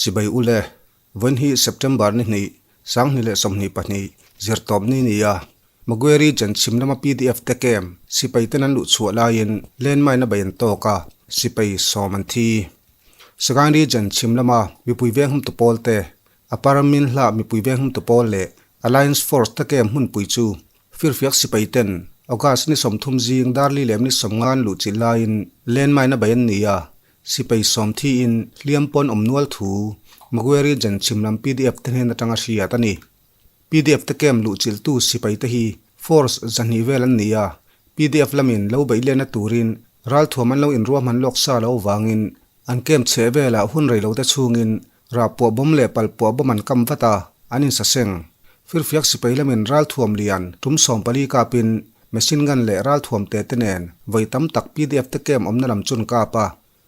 Chibai ule, vawiin hi September ni hnih, 2022, zirtawp ni ni a, Magwe Region chhim lama pdf te camp sipai ten an luh chhuah laiin landmine a bei an tawk a, sipai sawm an thi. Sagaing Region chhim lama mipui veng humtu pawl te, Upper Minhla mipui veng humtu pawl leh Alliance Force te camp hmunpui chu Firfiak sipai ten August ni 30 zing darli leh ni 50 an luh chilh laiin landmine a bei an ni a, Sipai sawm thiin hliam pawn awm nual thu Magwe Region chhim lam pdf te hnen atanga hriat a ni. Pdf te camp luh chilhtu sipai te hi force 200 vel an ni a, pdf lamin lo beih lenna turin ralthuam an lo inruahman lawk sa lo vangin an camp chheh velah hun rei lo te chhungin rahpuah bawm leh palpuah bawm an kam vat a, an insaseng. Firfiak sipai lamin ralthuam lian tum 14 kapin Machine gun leh ralthuam te te nen vawi tam tak pdf te camp awmna lam chun kap a,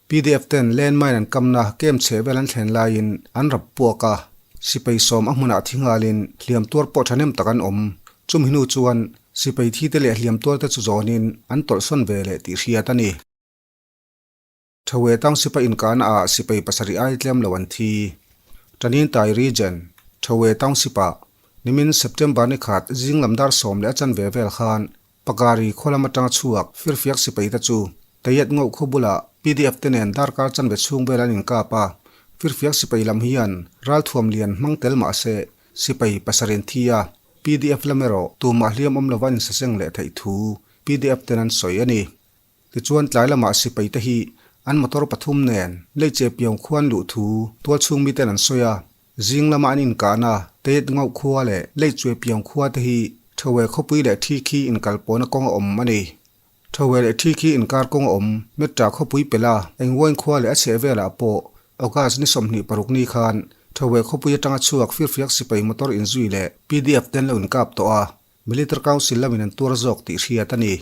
pdf ten landmine an kamna camp chheh vel an thlen laiin an rap puak a, sipai sawm a hmunah thi nghalin hliam tuar pawh thahnem tak an awm. Chumi hnu chuan sipai thi te leh hliam tuar te chu zawnin an tawlhsawn ve leh tih hriat a ni. Thawe Township a inkahna ah sipai pasarih ai tlem lo an thi. Tanintai Region, Thawe Township ah nimin September ni khat zing lam dar sawm leh a chanve vel khan Pakari khaw lam atanga chhuak firfiak sipai te chu Tayet Ngauh khaw bulah pdf te nen darkar chanve chhung vel an inkap a, firfiak sipai lam hian ralthuam lian hmang tel mah se sipai pasarih an thi a, pdf lam erawh tumah hliam awm lova an insaseng leh theih thu pdf ten an sawi a ni. Tichuan tlai lamah sipai te hi an motor pathum nen leiche piang khuan luh thu tualchhung miten an sawi a, zing lama an inkahna Tet Ngauh khua leh leichue piang khua te hi Thawe khawpui leh Thi khi inkalpawhna kawng a awm a ni. Thawe leh Thi khi inkar kawng a awm Metta khawpui pela Engwain khua leh a chheh velah pawh August ni 26 ni khan Thawe khawpui atanga chhuak firfiak sipai motor inzui leh pdf ten lo inkap tawh a, Military Council lamin an tuar zawk tih hriat a ni.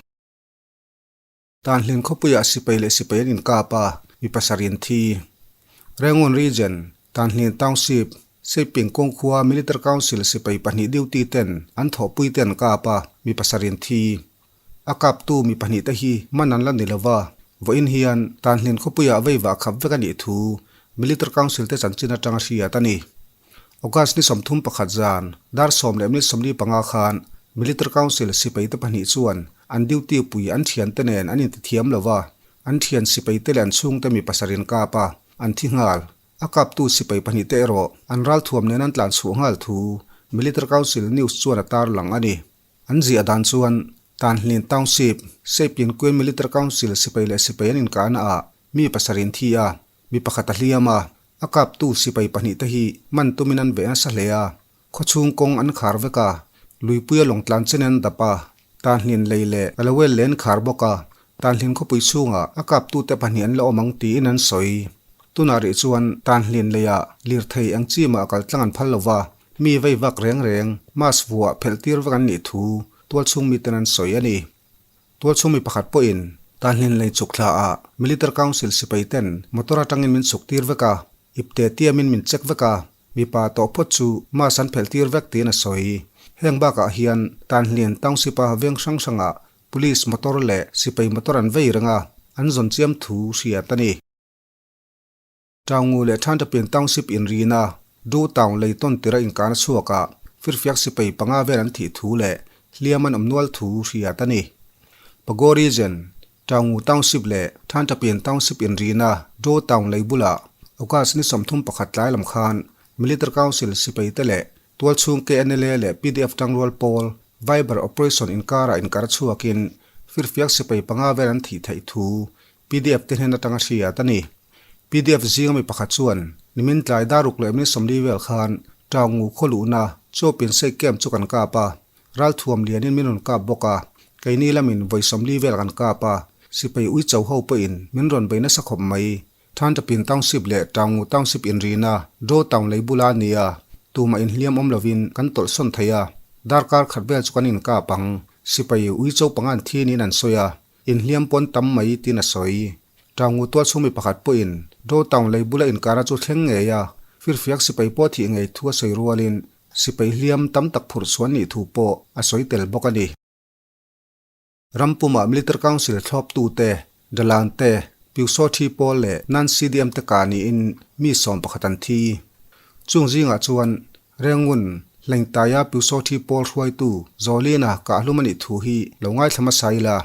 Tanhlin khawpuiah sipai leh sipai an inkap a, mi pasarih an thi. Rangoon Region, Tanhlin Township, Seiping kawng khua Military Council sipai pahnih duty ten an thawhpui te an kap a, mi pasarih an thi. A kaptu mi pahnih te hi man an la ni lova, vawiin hian Tanhlin khawpuiah veivah khap vek a nih thu Military Council te chanchin atanga hriat a ni. August ni 31 zan, dar sawm leh minute 45 khan Military Council sipai te pahnih chuan an duty pui an thiante nen an intithiam lo va, an thian sipai te leh an chhungte mi pasarih an kap a, an thi nghal. A kaptu sipai pahnih te erawh an ralthuam nen an tlan chhuah nghal thu Military Council News chuan a tarlang a ni. An ziah dan chuan Tanhlin Township, Seipin Queen Military Council sipai leh sipai an inkahna ah mi pasarih an thi a, mi pakhat a hliam a, a kaptu sipai pahnih te hi man tumin an veh nasa hle a, khawchhung kawng an khar vek a, luipuia lawng tlan chen an dap a, tanhlin lei leh a lo el leh an khar bawk a, tanhlin khawpui chhungah a kaptute pahnih an la awm ang tiin an sawi. Tunah rih chuan tanhlin leiah lirthei eng chi mah kal tlang an phal lo va, mi vei vak reng reng, mask vuah phelh tir vek an nih thu tualchhung miten an sawi a ni. Tualchhung mi pakhat pawhin Tanhlin lei chuk thla ah Military Council sipai ten motor atangin min chuk tir vek a, ipte tiamin min check vek a, mipa tawh phawt chu mask an phelh tir vek tiin a sawi. Heng bakah hian Tanhlin Township a veng hrang hrangah Police motor leh sipai motor an vei reng a, an zawn chiam thu hriat a ni. Taungu leh Thantapin Township inrina Du Town lei tawn tira inkana chhuakah firfiak sipai panga vel an thih thu leh hliam an awm nual thu hriat a ni. Pago Region, Taungu Township leh Thantapin Township inrina Du Town lei bulah August ni 31 tlai lam khan Military Council sipai te leh tualchhung KNLA leh pdf tangrual pawl Viber Operation inkarah inkar chhuakin firfiak sipai panga vel an thih theih thu Pdf te hnen atanga hriat a ni. Pdf zinga mi pakhat chuan nimin tlai daruk leh minute 40 vel khan Taungu khaw luhna Chawpin Sei Camp chu kan kap a, ralthuam lianin min rawn kap bawk a, keini lamin vawi 40 vel kan kap a, sipai uicho ho pawhin min rawn bei nasa khawp mai. Thantapin Township leh Taungu Township inrina Draw Town lei bula a ni a, tumah inhliam awm lovin kan tawlhsawn thei a, darkar khat vel chu kan inkap ang, sipai uicho panga an thi niin an sawi a. Inhliam pawn tam mai tiin a sawi. Taungu tualchhung mi pakhat pawhin Do Town lei bula inkara chu thleng ngei a, firfiak sipai pawh thih ngei thu a sawi rualin sipai hliam tam tak phurh chhuan nih thu pawh a sawi tel bawk a ni. Rampuma Military Council thlawptute, Dalan te, Pyusawthi pawl leh Non-CDM te kah niin mi 11 an thi. Chung zingah chuan Rengun, Hlengtaia Pyusawthi pawl hruaitu Zawlina kahhlum a nih thu hi lo ngaithla hmasa ila.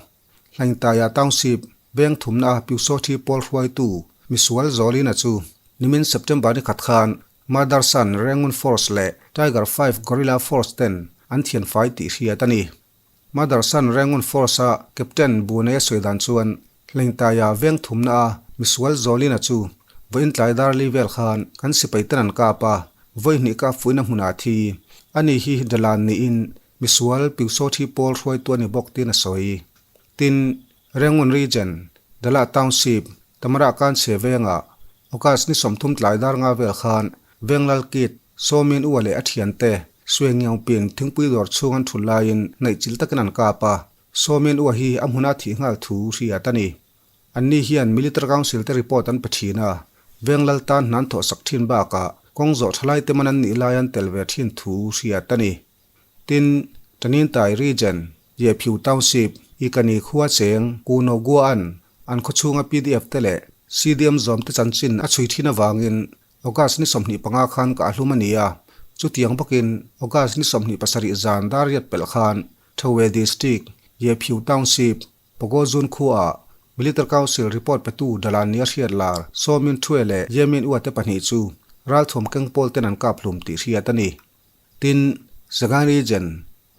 Hlengtaia Township veng thumna Pyusawthi pawl hruaitu misual Zawlina chu nimin September ni khat khan Motherson Rengun Force leh Tiger Five Guerrilla Force ten an thianfai tih hriat a ni. Motherson Rangoon Force-a Captain Bunei a sawi dan chuan Hlengtaia veng thumna a misual Zawlina chu vawiin tlai dar li vel khan kan sipai ten an kap a, vawi hnih kap fuihna hmunah a thi. Ani hi Dalan niin misual Piusawthi pawl hruaitu a ni bawk tiin a sawi. Tin, Rangoon Region, Dala Township, Tamara Kanchhe vengah August ni 30 tlai dar nga vel khan Venglal Kit, Sawmin ua leh a thiante Suengiang pin thingpui dawr chhung an thul laiin hnaihchilh takin an kap a, Sawmin ua hi a hmuna thih nghal thu hriat a ni. Anni hian Military Council te report an pe thin a, Venglal tan hna an thawhsak thin bakah kawng zawh thalai te man an nih lai an tel ve thin thu hriat a ni. Tin, Tanintai Region, Yephiu Township, Ikani khua cheng Kuno Guaan an khawchhunga pdf te leh CDM zawm te chanchin a chhui thin avangin August ni 25 khan ka ahlum a ni a, chutiang bawkin August ni 27 zan dar riat pelh khan Thowe District, Yephiu Township, Pogozun khuaah Military Council report petu Dalan nia hriat lar Sawmin Thue leh Yemin Ua te pahnih chu ralthuam keng pawl ten an kap hlum tih hriat a ni. Tin, Sagaing Region,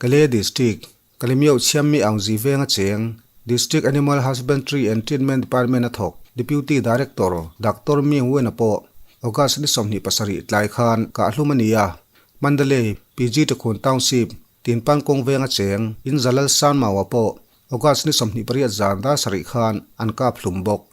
Kalay District, Kalemyo Chhiammi Aungzi venga cheng, District Animal Husbandry and Treatment Department a thawk Deputy Director Doctor Ming Wen-a pawh August ni 27 tlai khan kahhlum a ni a. Mandalay, PG Takhun Township, Tinpan kawng venga cheng In Zalal Sanmaua pawh August ni 28 zan dar sarih khan an kap hlum bawk.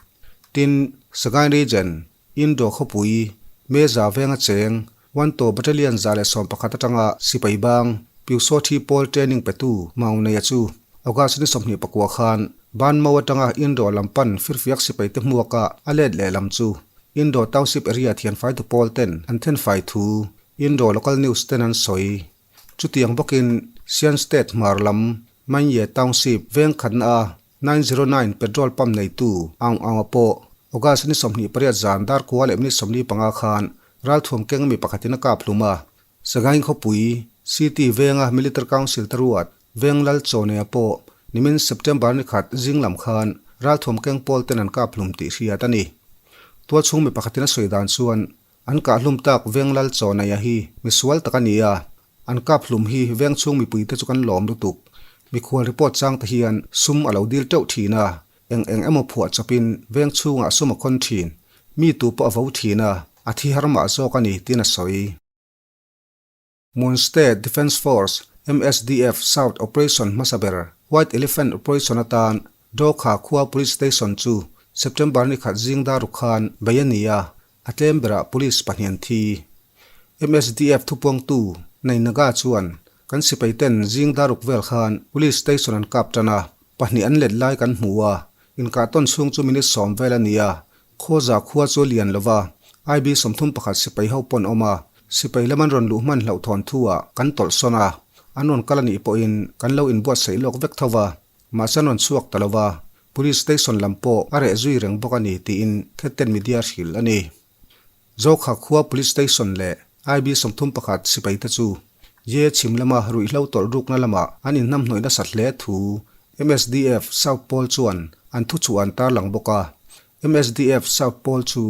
Tin, Sagaing Region, Indo khawpui, Meza venga cheng, Wanto Battalion 111 atanga sipai bang, Pyusawthi pawl training petu Mauneia chu August ni 29 khan Banmo atanga Indo lam pan firfiak sipai te hmuaka a let leh lam chu Indo Township area thianfaitu pawl ten an thenfai thu Indo local news ten an sawi. Chutiang bawkin Sian State hmar lam Manye Township veng khatna a 909 petrol pump neitu Aung Aung-a pawh August ni 28 zan dar kua leh minute 45 khan ralthuam keng mi pakhatin a kap hlum a. Sagaing khawpui City venga Military Council te ruat veng lal chawnea pawh nimin September ni khat zing lam khan ralthuam keng pawl ten an kap hlum tih hriat a ni. Tualchhung mi pakhatin a sawi dan chuan An kah hlum tak veng lal chawnei-a hi misual tak a ni a, an kap hlum hi veng chhung mipuite chu kan lawm lutuk. Mikhual report chang te hian sum a lo dil teuh thin a, eng eng emaw phuah chawpin veng chhungah sum a khawn thin. Mi tu pawh a vo thin a, a thi har mah zawk a ni tiin a sawi. Mon State Defence Force, MSDF, South Operation hmasa ber, White Elephant Operation atan Dawkha khua Police Station chu September ni khat zing dar ruk khan bei a ni a, a tlem berah police pahnih an thi. MSDF thupuangtu Nainaga chuan, Kan sipai ten zing dar ruk vel khan Police Station an kap tan a, pahnih an let lai kan hmu a, inkah tawn chhung chu minute 10 vel a ni a, Khawza khua chu a lian lova, IB 31 sipai ho pawh an awm a, sipai lam an rawn luh hman hlauh thawn thu ah kan tawlh sawn a, an rawn kal a nih pawhin kan lo inbuatsaih lawk vek tho va, mahse an rawn chhuak ta lova, Police Station lam pawh a reh zui reng bawk a ni tiin Khetten Media hrilh a ni. Zokha khua Police Station leh IB 31 sipai te chu Ye chhim lama ruihhlo tawlh rukna lamah an inhnamhnawih nasat hle thu MSDF South Pawl chuan an thuchhuah an tarlang bawk a. MSDF South Pawl chu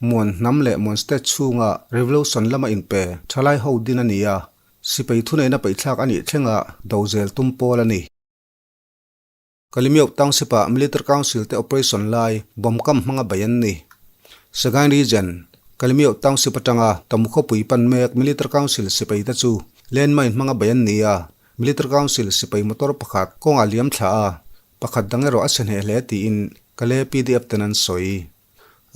Muan hnam leh Muan State chhunga Revolution lama inpe thalai ho din a ni a, sipai thuneihna paihthlak a nih thlenga dozel tum pawl a ni. Kalemyo Township-ah Military Council te operation lai bomb kam hmanga bei an ni. Sagaing Region, Kalemyo Township atanga Tamu khawpui pan mek Military Council sipai te chu landmine hmanga bei an ni a, Military Council sipai motor pakhat kawngah liam thla a, pakhat dang erawh a chhe hneh hle tiin Kale PDF ten an sawi.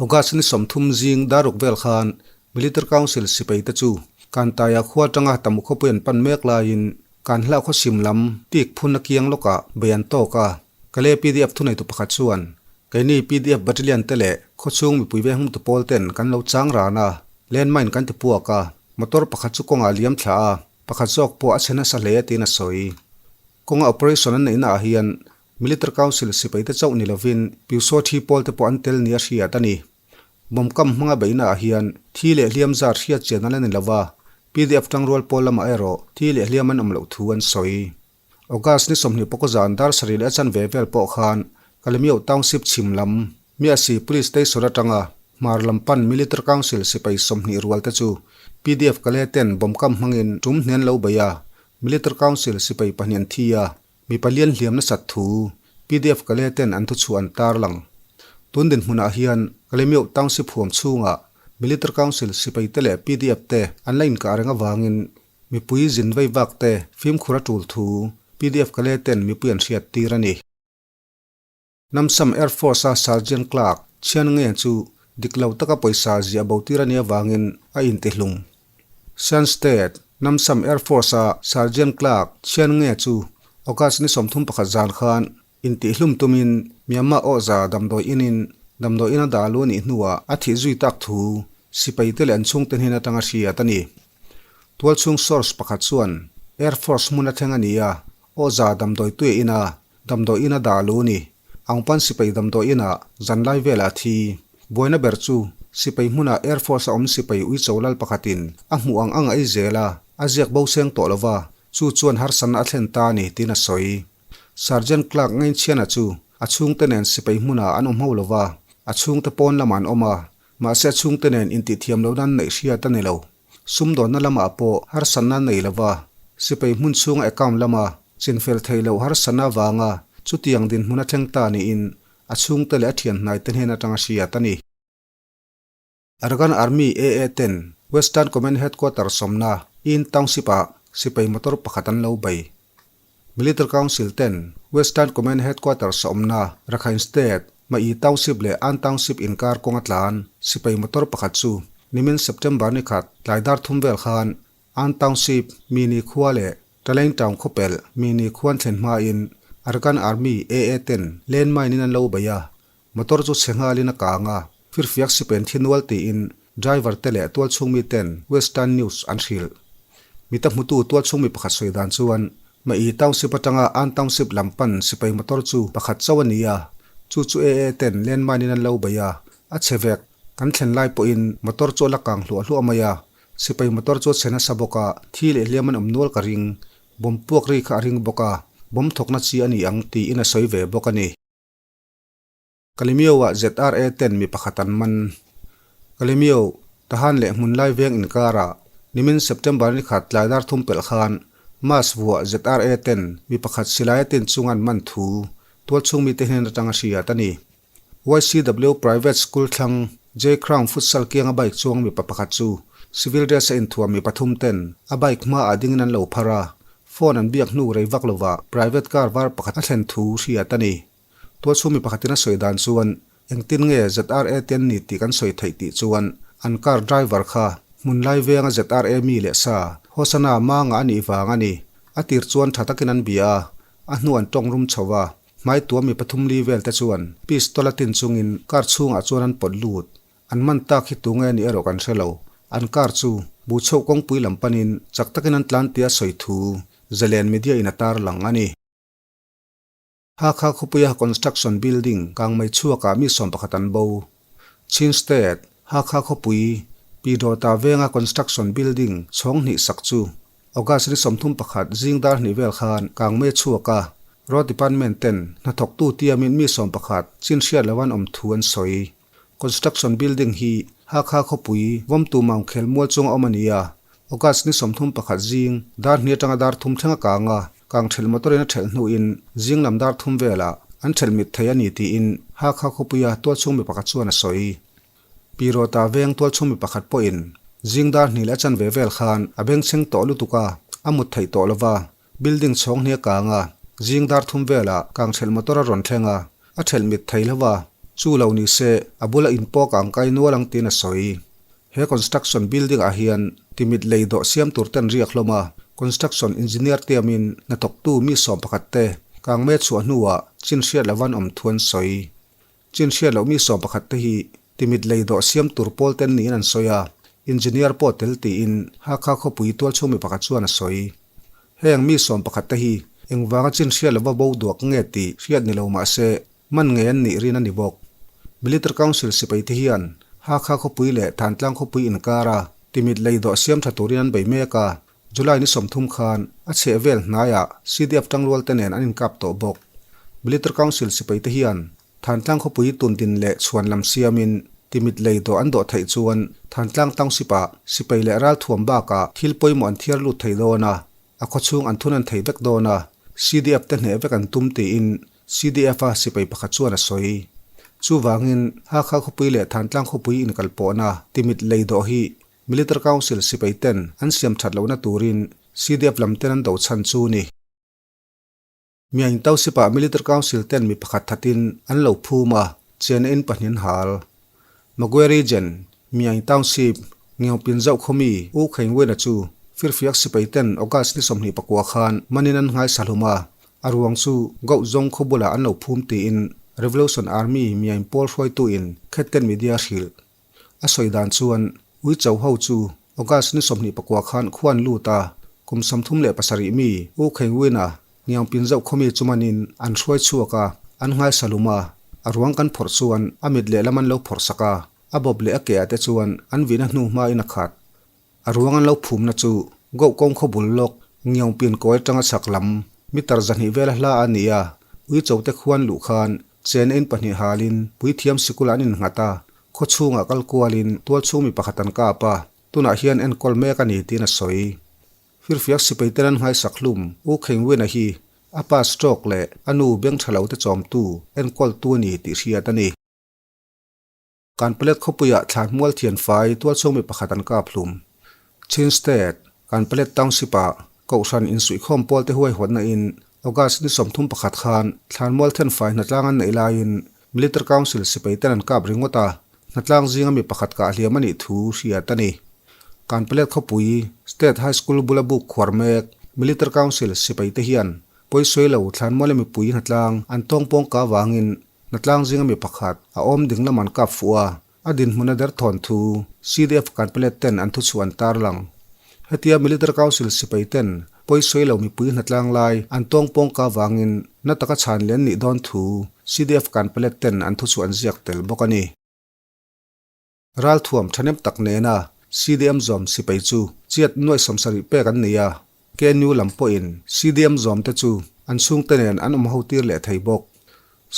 August ni 30 zing daruk vel khan Military Council sipai te chu Kantaya khua atanga Tamu khawpui an pan mek laiin Kanhla khaw sim lam tik phun a kiang lawkah bei an tawk a, Kale PDF thuneitu pakhat chuan, Keini PDF battalion te leh khawchhung mipui ve hmumtu pawl ten kan lo chang ran a, landmine kan ti puak a, motor pakhat chu kawngah liam thla a, pakhat zawk pawh a chhe nasa hle tiin a sawi. Kawnga operation an neihna ah hian. Military Council sipaite chauh ni lovin Pyusawthi pawlte pawh an tel nia hriat a ni. Bomb kam hmanga beihnaah hian thi leh hliam zat hriat chian a la ni lo va, PDF tangrual pawl lamah erawh thi leh hliam an awm loh thu an sawi. August ni 20 pawka zan dar sarih leh a chanve vel pawh khan Kalemyo Township chhim lam Miasi Police Station atanga hmar lam pan Military Council sipai 20 rual te chu PDF kale ten bomb kam hmangin tum hnen lo bei a, Military Council sipai pahnih an thi a, Mi palian hliam nasat thu pdf Kale ten an thuchhuah an tarlang. Tun dinhmunah hian Kalemyoh Township huam chhungah Military Council sipai te leh pdf te an la inkah reng avangin mipui zin vei vak te fimkhur a tul thu pdf Kale ten mipui an hriat tir a ni. Namsam Air Force-a Sergeant Clerk Chhian Nge chu dik lo taka pawisa ziah bo tir a nih avangin a intihlum. Shan State, Namsam Air Force-a Sergeant Clerk Chhian Nge chu August ni 31 zan khan intihlum tumin Myanmar awhza damdawi inin damdawi ina dah lu a nih hnuah a thih zui tak thu sipaite leh an chhungte hnen atanga hriat a ni. Tualchhung source pakhat chuan Air Force hmun a thleng a ni a, Awza damdawi tuia ina damdawi ina dah lu ni. Aungpan sipai damdawi inah zanlai velah a thi. Buaina ber chu sipai hmunah Air Force a awm sipai uicho lal pakhatin a hmuh ang ang a ei zel a, a ziak bo seng tawh lova, chu chuan harsatna a thlen ta a ni tiin a sawi. Sergeant Clark Ngainchhiana chu a chhungte nen sipai hmunah an awm ho lova, a chhungte pawn lamah an awm a, mahse a chhungte nen intihthiam lohna an neih hriat a ni lo. Sumdawnna lamah pawh harsatna nei lova, sipai hmun chhunga account lama chinfel theih loh harsatna avanga chutiang dinhmun a thleng ta niin a chhungte leh a thian hnaite hnen atanga hriat a ni. Arakan Army AA ten Western Command Headquarter sawmna Inn Township-ah sipai motor pakhat an lo bei. Military Council ten Western Command Headquarters a awmna Rakhine State, Mayi Township leh Ann Township inkar kawnga tlan sipai motor pakhat chu nimin September ni khat tlai dar thum vel khan Ann Township, Mini khua leh Talaing Town khawpelh Mini khuan thlen hmain Arakan Army, AA, ten landmine in an lo bei a, motor chu chhe nghalin a kang a, firfiak sipen thi nual tiin driver te leh tualchhung mi ten Western News an hrilh. Mita hmutu tualchhung mi pakhat sawi dan chuan Mayi Township atanga Ann Township lam pan sipai motor chu pakhat chauh a ni a, chu chu AA ten landmine in an lo bei a, a chhe vek. Kan thlen lai pawhin motor chu a la kang hluah hluah mai a, sipai motor chu a chhe nasa bawk a, thi leh hliam an awm nual ka ring, bomb puak ri kha a ring bawk a, bomb thawkna chi a ni ang tiin a sawi ve bawk a ni. Kalemyo-ah ZRA ten mi pakhat an man. Kalemyo, Tahan leh Hmunlai veng inkarah nimin September ni khat tlai dar thum pelh khan mask vuah ZRA ten mi pakhat silai a tin chung an man thu tualchhung mite hnen atanga hriat a ni. YCW Private School thlang J Crown Futsal kianga bike chuang mipa pakhat chu civil dress a inthuam mi pathum ten a bike hmaah dingin an lo phar a, phone an biak hnu rei vak lovah private car var pakhat a thlen thu hriat a ni. Tualchhung mi pakhatin a sawi dan chuan, Engtin nge ZRA te an ni tih kan sawi theih tih chuan an car driver kha hmunlai venga ZRA mi leh sa Hosana manga a nih vang a ni. A tir chuan tha takin an bia a, a hnu an tawng rum chho a, hmai tuam mi pathum li vel te chuan pistol a tin chungin car chhungah chuan an pawt lut. An man tak hi tunge a nih erawh kan hre lo. An car chu Buchhoh kawngpui lam panin chak takin an tlan tia sawi thu Zalen media in a tarlang a ni. Hakha khawpuia construction building kangmei chhuakah mi 11 an bo. Chin State, Hakha khawpui, Pi Dawta venga construction building chhawng hnih sak chu August ni 31 zing dar hnih vel khan kangmei chhuak a, Road Department ten hnathawktu tiamin mi 11 chin hriat loh an awm thu an sawi. Construction building hi Hakha khawpui vawmtu Maungkhel mual chunga awm a ni a, August ni 31 zing dar hnih atanga dar thum thleng a kang a, kang thelh motor in a thelh hnuin zing lam dar thum velah an thelh mit thei a ni tiin Hakha khawpuia tualchhung mi pakhat chuan a sawi. Pi Rawta veng tualchhung mi pakhat pawhin zing dar hnih leh a chanve vel khan a bengchheng tawh lutuk a, a mut theih tawh lova, Building chhawng hni a kang a, zing dar thum velah kang thelh motor a rawn thleng a, a thelh mit thei hlo a, chu lo ni se a bula in pawh kang kai nual ang tiin a sawi. He construction building ah hian timit lei dawh siam tur ten riak hlawm a, construction engineer tiamin hnathawktu mi 11 te kang me chhuah hnuah chin hriat lovan awm thu an sawi. Chin hriat loh mi 11 te hi timit lei dawh siam tur pawl ten niin an sawi a, engineer pawh tel tiin Hakha khawpui tualchhung mi pakhat chuan a sawi. Heng mi 11 te hi. Engvanga chin hriat lova bo duak nge tih hriat ni lo mah se, man ngei an nih rin a ni bawk. Military Council sipai te hian Hakha khawpui leh Thantlang khawpui inkara timit lei dawh siam tha turin an bei mek a, July ni 30 khan a chheh vel hnaiah CDF tangrual te nen an inkap tawh bawk. Military Council sipai te hian Thantlang khawpui tundin leh chhuan lam siamin timit lei dawh an dawh theih chuan Thantlang Township ah sipai leh ralthuam bakah thil pawimawh an thiar lut thei dawn a, a khawchhung an thun an thei vek dawn a, CDF te hneh vek an tum tiin CDF a sipai pakhat chuan a sawi. Chuvangin Hakha khawpui leh Thantlang khawpui inkalpawhna timit lei dawh hi Military Council sipai ten an siam that lohna turin CDF lam ten an do chhan chu ni. Miaing Township-ah Military Council ten mi pakhat thatin an lo phum a, chen in pahnin hal. Magwe Region, Miaing Township, Ngeopin zauh khawmi U Khaing Wena chu firfiak sipai ten August ni 29 khan manin an nghaisa hlum a, a ruang chu Gauh Zawng khaw bulah an lo phum tiin Revolution Army Miaing pawl hruaituin Khetten Media hrilh. A sawi dan chuan ui cho ho chu August ni 29 khan khuan lut a, kum 37 mi U Kheng Win-a Ngiangpin zauh khawmi chu manin an hruai chhuak a, an nghaisa lum a, a ruang kan phawrh chuan a mit lehlam an lo phawrh sak a, a bawp leh a ke ah te chuan an vihna hnu hmain a khat. A ruang an lo phumna chu Goh kawng khaw bul lawk Ngiangpin kawi atanga chhak lam meter 200 vela hla a ni a, ui cho te khuan luh khan chen in pahnih halin puithiam sikul an innghat a, khaw chhungah kal kualin tual chhung mi pakhat an kap a, tunah hian enkawl mek a ni tiin a sawi. Firfiak sipai ten an nghaisak hlum U Kheng Win-a hi a pa stroke leh a nu beng tha lo te chawmtu enkawltu a ni tih hriat a ni. Kanpalet khawpuiah thlanmual thianfai tualchhung mi pakhat an kap hlum. Chin State, Kanpalet Township-ah Kohhran insuihkhawm pawl te huaihawtna in August ni 31 khan thlanmual thenfai hnatlang an neih laiin Military Council sipai ten an kap ringawt a, hnatlang zinga mi pakhat kah hliam a nih thu hriat a ni. Kanpalet khawpui State High School bula buk khuar mek Military Council sipai te hian pawisawi lo thlanmual a mipui hnatlang an tawngpawng ka avangin Hnatlang zinga mi pakhat a awm ding lam an kap fuh a, a dinhmun a derthawn thu CDF Kanpalet ten an thuchhuah an tarlang. Hetia Military Council sipai ten pawisawi lo mipui hnatlang lai an tawngpawng ka vangin na taka chhan len nih dawn thu CDF Kanpalet ten an thuchhuah an ziak tel bawk a ni. Ralthuam thahnem tak nena CDM zawm sipai chu chiat nuai 70 pek an nei a, KNU lam pawhin CDM zawm te chu an chhungte nen an awm ho tir leh thei bawk.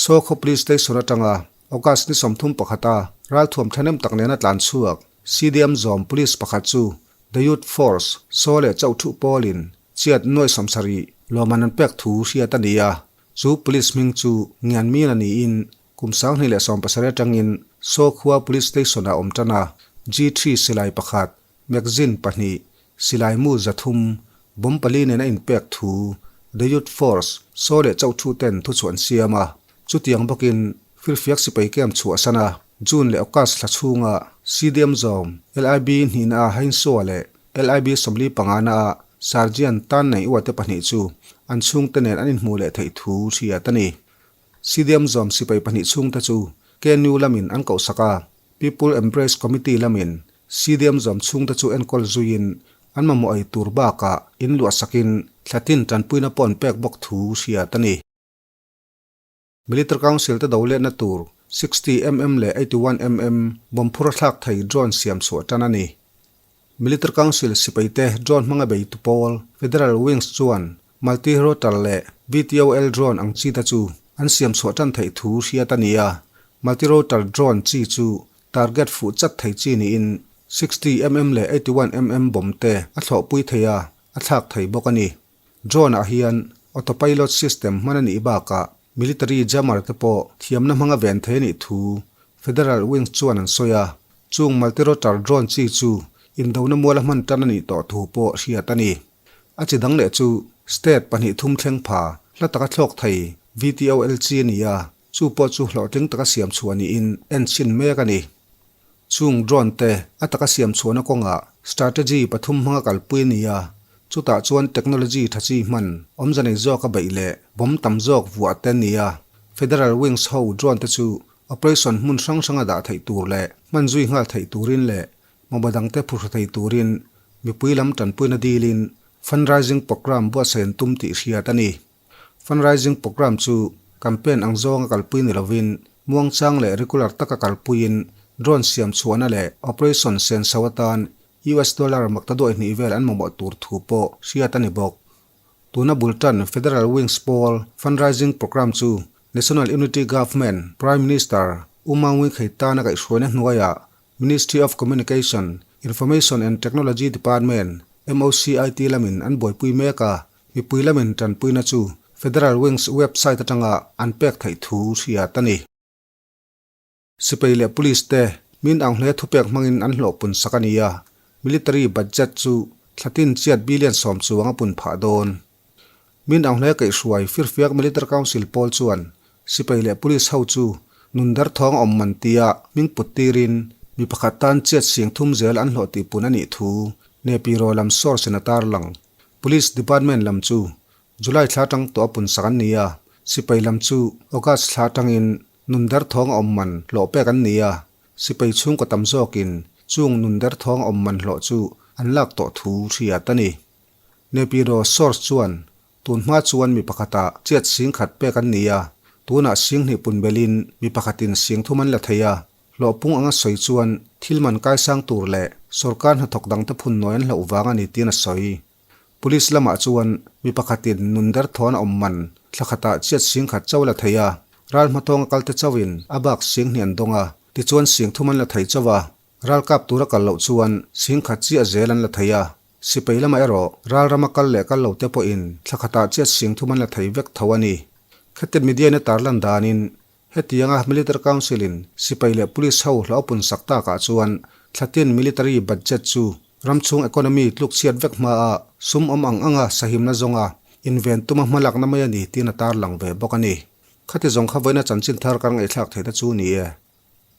Sawkhaw Police Station atanga August ni 31 a ralthuam thahnem tak nena tlan chhuak CDM zawm police pakhat chu The Youth Force saw leh chauh thuh pawlin chiat nuai 70 lawmman an pek thu hriat a ni a, chu police hming chu Ngian Min a niin Kum 2017 atangin Sawkhua Police Station ah awm tan a, G3 silai pakhat, magazine pahnih, silai mu 300, bomb pali nen a inpek thu The Youth Force saw leh chauh thu ten thuchhuah an siam a. Chutiang bawkin firfiak sipai camp chhuahsan a, June leh August thla chhunga CDM zawm LIB hnihna a Hainsua leh LIB 45 na a Sergeant Tan Nei Uate pahnih chu an chhungte nen an inhmuh leh theih thu hriat a ni. CDM zawm sipai pahnih chhungte chu KNU lamin an kohsak a, People Embrace Committee lamin CDM zawm chhungte chu enkawl zuiin an mamawh ei tur bakah in luahsakin thlatin tanpuina pawh an pek bawk thu hriat a ni. Military Council te do letna tur 60 mm leh 81 mm bomb phur a thlak thei drone siam chhuah tan a ni. Military Council sipai te drone hmanga beitu pawl Federal Wings chuan Multi-rotor leh VTOL drone ang chi te chu an siam chhuah tan theih thu hriat a ni a, multi-rotor drone chi chu target fuh chat thei chi niin 60 mm leh 81 mm bomb te a thlawhpui thei a, a thlak thei bawk a ni. Drone ah hian autopilot system hman a nih bakah military jammer te pawh thiamna hmanga ven thei a nih thu Federal Wings chuan an sawi a, chung multi-rotor drone chi chu indona muala hman tan a nih tawh thu pawh hriat a ni. A chi dang leh chu state pahnih thum thleng pha hla taka thlawk thei VTOL chi a ni a, chu pawh chu hlawhtling taka siam chhuah niin en chhin mek a ni. Chung drone te a taka siam chhuahna kawngah strategy pathum hmanga kalpui a ni a, chutah chuan technology tha chi hman awmze nei zawk a beih leh bomb tam zawk vuah te a ni a. Federal Wings ho drone te chu operation hmun hrang hranga dah theih tur leh hman zui nghal theih turin leh Mawma dangte phuhru thei turin mipui lam tanpuina dilin fundraising programme buatsaih an tum tih hriat a ni. Fundraising programme chu campaign ang zawnga kalpui ni lovin muangchang leh regular taka kalpuiin drone siam chhuahna leh operation senso atan US dollar makta duai hnih vel an mamawh tur thu pawh hriat a ni bawk. Tuna bul tan Federal Wings pawl fundraising programme chu National Unity Government Prime Minister U Maung Win Kheit tana kaihhruaina hnuaiah Ministry of Communication, Information and Technology Department, MOCIT, lamin an buaipui mek a, mipui lamin tanpuina chu Federal Wings website atanga an pek theih thu hriat a ni. Sipai leh Police te min ang hle thupek hmangin an hlawh pun sak a ni a, Military budget chu thlatin chiat billion 10 chuang a pun phah dawn. Min ang hle kaihhruai Firfiak Military Council pawl chuan Sipai leh Police ho chu nun derthawng awm man tia hming put tirin mi pakhat tan chiat sing thum zel an hlawh tih pun a nih thu Nepiro lam source in a tarlang. Police Department lam chu July thla atang tawh a pun sak an ni a, sipai lam chu August thla atangin nun derthawng a awm man hlawh pek an ni a, sipai chhungkaw tam zawkin chung nun derthawng a awm man hlawh chu an lak tawh thu hriat a ni. Nepiro source chuan tun hma chuan mi pakhatah chiat sing khat pek an ni a, tunah sing hnih pun belin mi pakhatin sing thum an la thei a, hlawh pung anga sawi chuan thil man kaisang tur leh sorkar hnathawk dangte phun nawi an hlauh vang a ni tiin a sawi. Police lamah chuan mi pakhatin nun derthawn a awm man thla khatah chiat sing khat chauh la thei a, ral hmatawng a kalte chauhin a bak sing hnih an dawng a, tichuan sing thum an la thei chauh a, ral kap tura kal loh chuan sing khat chiah zel an la thei a, sipai lamah erawh ral rama kal leh kal lo te pawhin thla khatah chiat sing thum an la thei vek tho a ni. Khatin media in a tarlan danin Hetianga Military Council-in sipai leh Police ho hlauh pun sak takah chuan thlatin military budget chu ram chhung economy tluk chhiat vek hmaa sum awm ang anga sahimna zawnga inven tuma hmalakna mai a ni tiin a tarlang ve bawk a ni. Khati zawng kha vawiina chanchin thar kan ngaihthlak theihna chu ni e.